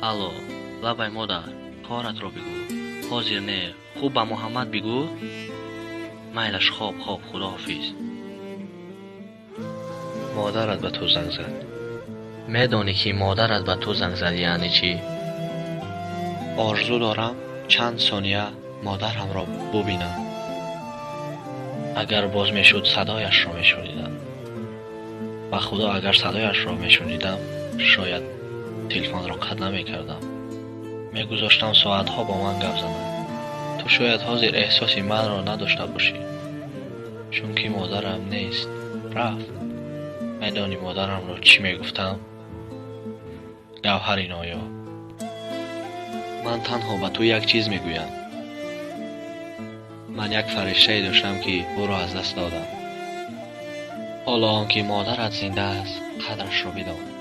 Алло, лабай модар, коратро бигӯ. Ҳозир не, хуб, ба Муҳаммад бигӯ. Майлаш, хоб, хоб, худоҳофиз. Модарат ба ту занг зад. Медонӣ, ки модарат ба ту занг зад, яъне чӣ? Орзу дорам чанд сония модарамро бубинам. Агар боз мешуд, садояшро мешунидам. Ба Худо, агар садояшро мешунидам, шояд телефонро қатъ намекардам. Мегузоштам соатҳо бо ман гап занад. Ту шояд ҳозир эҳсоси манро надошта бошӣ, чунки модарам нест, рафт. Медонӣ, модарамро чӣ мегуфтам? Гавҳари ноёб. Ман танҳо ба ту як чиз мегӯям: ман як фариштае доштам, ки ӯро аз даст додам. Ҳоло он ки модарат зинда аст, қадрашро бидон.